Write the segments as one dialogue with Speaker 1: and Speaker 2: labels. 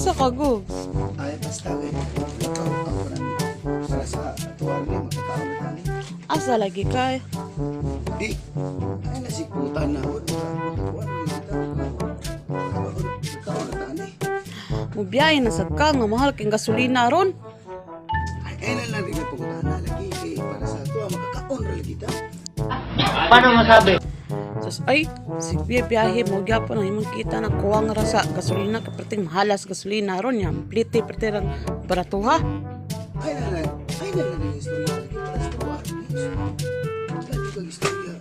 Speaker 1: Asa ka, Gugs?
Speaker 2: Ay, basta kay lakaw ang parang para sa tuwar ni makakaon na tani.
Speaker 1: Asa lagi ka?
Speaker 2: Di, ay nasikutan na ako. Tuwar ni kita. Makakaon na tani.
Speaker 1: Mubiyahe na sad ka nga mahal king gasolina ron.
Speaker 2: Ay, ay na lang rin na pangutana lagi kay para sa tuwa makakaon ra lagi ta.
Speaker 3: Paano masabi?
Speaker 1: Sus, ay, sige, biyahe mo gyapon ang imong kita na kuwang ra sa gasolina kay perting mahalas gasolina ron nya. Plite perti rang baratuha.
Speaker 2: Ay na lang rin istorya lagi para sa tuwa. Lagi kag istorya.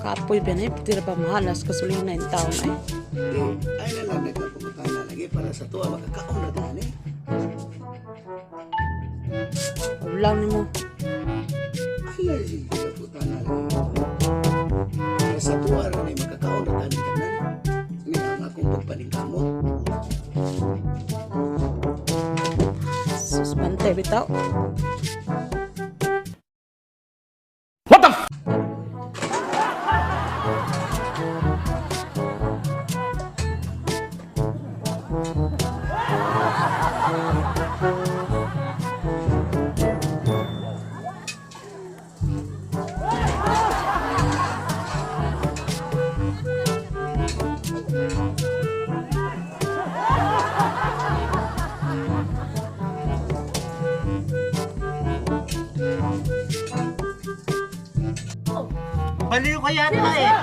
Speaker 1: Kapoy ba na perti ra ba mahalas gasolina in town ay.
Speaker 2: Di, ay na lang nagpangutana lagi para sa tuwa makakaon ra tani.
Speaker 1: Wala nimo.
Speaker 2: Ay na si pangutana lagi. Para sa tuwa ra ni makakaon ra tani tanan. Ni ang akong pagpaningkamot.
Speaker 1: Sus, bantay bitaw.
Speaker 3: What the f- Baliw ka yata eh.